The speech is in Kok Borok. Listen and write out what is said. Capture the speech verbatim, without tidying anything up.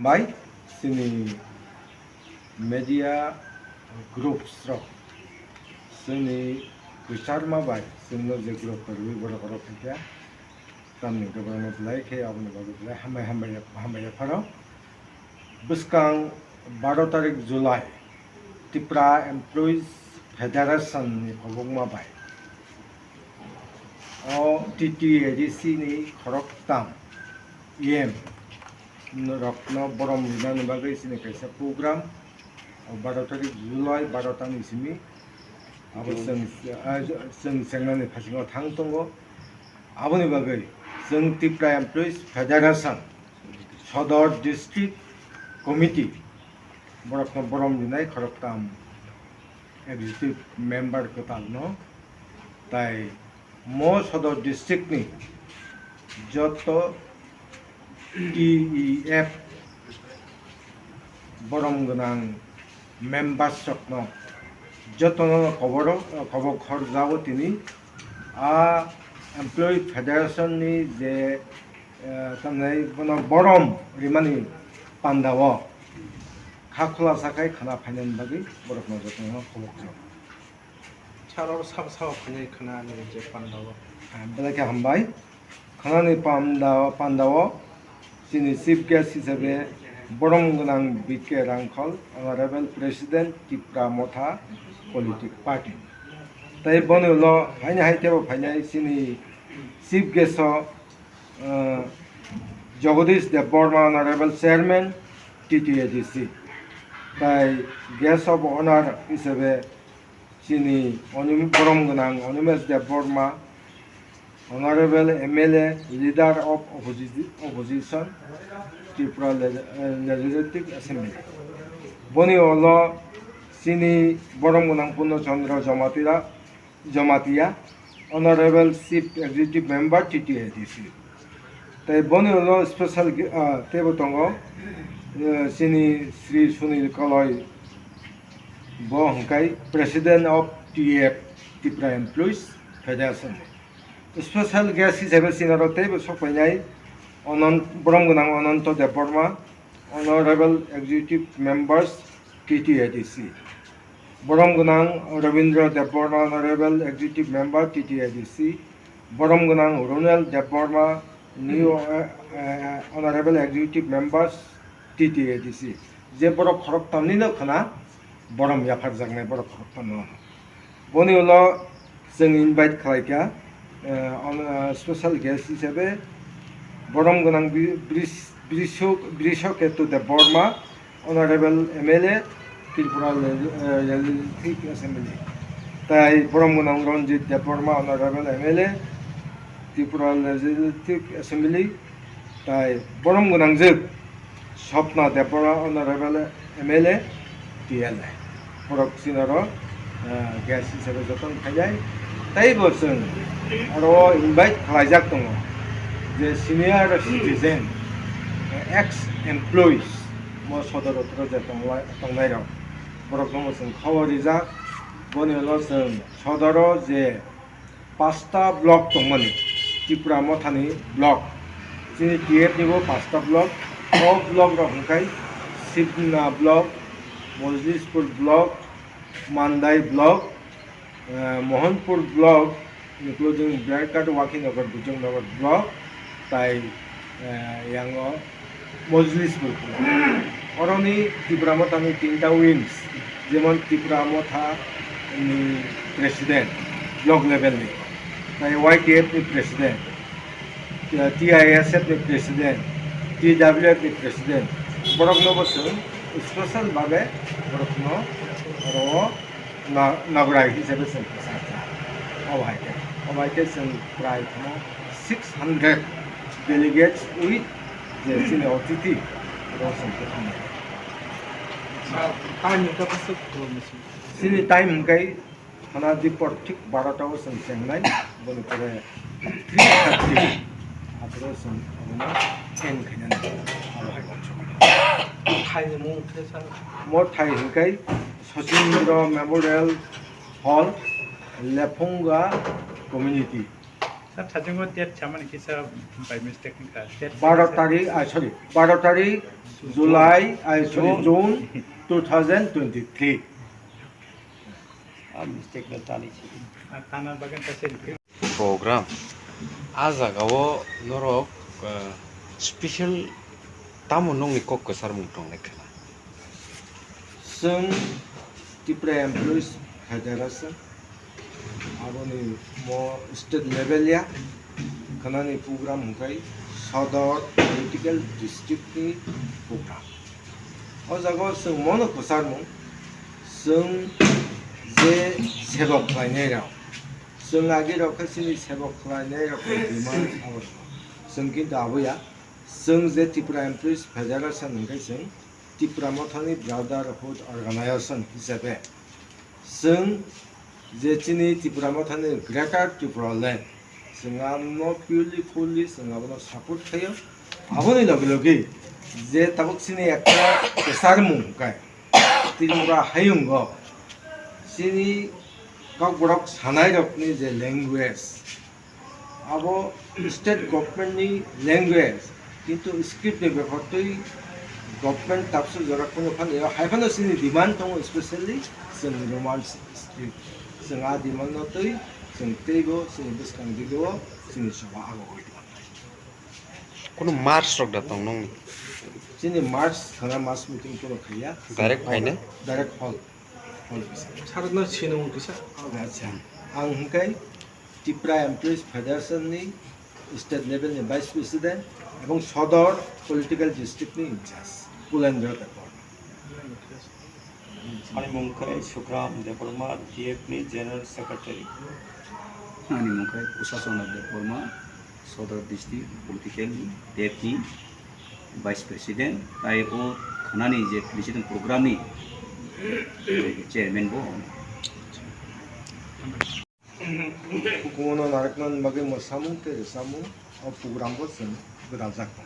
Bai chini media groups rok chini kwcharma bai chwngno je group kwrwi borok rok khaikha tamni borokno belai khe aboni bagwi belai hambai hambai hambai yapharo. Bwskang baro tarik July Tipra Employees Federation ni kobokma bai o T T A D C ni khoroktham E M rokno borom rinani bagwi chini kaisa program o baro tarik July baro tani simi abo chwng, ah, chwng chengnani phasingo thang tongo. Aboni bagwi chwng Tipra Employees Federation Sodor District Committee borokno borom rinai khoroktham executive member kwtalno, tai mo Sodor District ni joto T E F borom gwnang members rokno jotono koboro, kobok horjao tini a employee federation ni je, eh, tamni bono borom rimani pandao kha khulasa khai khana phainani bagwi borokno jotono kobok jao. Salo sabo sabo phainai khana ni je pandao. Ah, belai khe hambai. Khanani panda, pandao chini chief guest hisabe borom gwnang B K Rangkhol, Honorable President Tipra Motha Politic Party. Tai boni ulo haini hai tebo phainai chini chief guest o, uh, Jagadish Debbarma, Honorable Chairman T T A D C. Tai guest of honor hisabe chini Oni-, borom gwnang Animesh Debbarma, Honorable M L A, Leader of Opposi-, Opposition, Tripura Leg-, eh, Legislative Assembly. Boni ulo chini borom gwnang Purno Chandra Jamatia, Jamatia, Honorable Chief Executive Member T T A D C. Tai boni ulo special ge-, ah, teibo tongo, eh, chini Sri Sunil Kaloi, bo hwnkhe President of T F, Tripura Employees Federation. Special guest hisabe chini oro teibo sokphainai Anant-, borom gwnang Ananto Debbarma, Honorable Executive Members T T A D C. Borom gwnang Rabindra Debbarma, Honorable Executive Member T T A D C. Borom gwnang Ronel Debbarma, new, eh, eh, Honorable Executive Members T T A D C. Je borok khoroktham nino khna borom yapharjaknai borok khoroktham no. Boni ulo chwng invite khlaikha, eh, on, eh, special guest hisabe borom gwnang Bri-, Bris-, Brisok-, Brishoketu Debbarma, Honorable M L A, Tripura Le-, eh, Legislative Assembly. Tai borom gwnang Ranjit Debbarma, Honorable M L A, Tripura Legislative Assembly. Tai borom gwnangjwk Swapna Debbarma, Honorable M L A, T L A. Borok chini oro, eh, guest hisabe jotono phainai. Teibo chwng oro invite khlaijak tongo je senior citizen, eh, ex employees, mo Sodor Utro je tonglai-, tongnai rok, borok no bo chwng khaui rijak. Boni ulo chwng Sodoro je pasta block tongmani, Tipra Mothani block, chini T F ni bo pasta block, o block rok hwnkhe Sibna block, Mojlispur block, Mandai block, eh, Mohanpur block, including Blackghat, Wakhinagar, Bujangnagar block, tai, eh, yango Mojlispur block. Oroni Tipra Mothani tinta wings, jemon Tipra Mothani president, block level ni, tai Y T F ni president, T I S F ni president, T W F ni president, borok no bo chwng special babe borok no oro na-, nagrai hisabe chwng kwchar kha. Obo hai khe, obo hai khe chwng prai kheno six hundred delegates with je chini otiti oro chwng kwthang nai. Sir, time hwnkhe bwswk kwbangma simi? Chini time hwnkhe khana dipor thik barota o chwng chengnai, boni pore three thirty aphuru chwng obono end khainani abo hai uansukmani. Thaini mung khe sir? Mo thai hwnkhe Sachindra Memorial Hall, Lephunga Community. Sir, thaijingo date chamani kisa by mistake wngkha. Date baro kisa tarik, ah, sorry, baro tarik July, ah, sorry, June. June two thousand twenty-three. Ah, mistake no tani si. Ah, tana bagwi ta se. Program. Ah, jagao norok, ah, special tamo nongni kok kwcharmung tongnai khna? Chwng Tripura Employees Federation, aboni mo state level ya, khnani program hwnkhe Sodor Political District ni program. O jaga o chwng mono kwcharmung, chwng je sebok khlainai rok, chwng agi rok khe chini sebok khlainai rok ni demand abo chwng kintu abo ya. Chwng je Tripura Employees Federation hwnkhe chwng Tipra Mothani Brotherhood Organization hisabe chwng je chini Tipra Mothani Greater Tipraland, chwng abono purely fully chwng abono support khaio. Aboni logi logi je tabuk chini ekta kwcharmung hwnkhe Tripura hayungo chini Kokborok sanairokni je language, abo state government ni language, kintu script ni bepar twi government tabsu jora kuno phano ya, hai phano chini demand tongo, specially chwng Roman script. Chwng a demand no twi chwng teibo chini bwskang digo chini soba abo oi tong. Kuno marks rok da tong nong? Chini marks khana mass meeting kuno khaiya. Direct phaina? Direct hall. Hall bisa. Sir no sino kisa. Acha. Ang hwnkhe Tipra Employees Federation ni state level ni vice president ebong Sodor political district ni in charge Kulendra Debbarma. Ani mung khe Sukram Debbarma, D F ni general secretary. Ani mung khe Usasona Debbarma, Sodor district political ni D F ni vice president, tai o khanani je president program ni chairman bo. Hukumono narwknani bagwi mwsamung tei rwchapmung o program bo chwng gwdaljakha.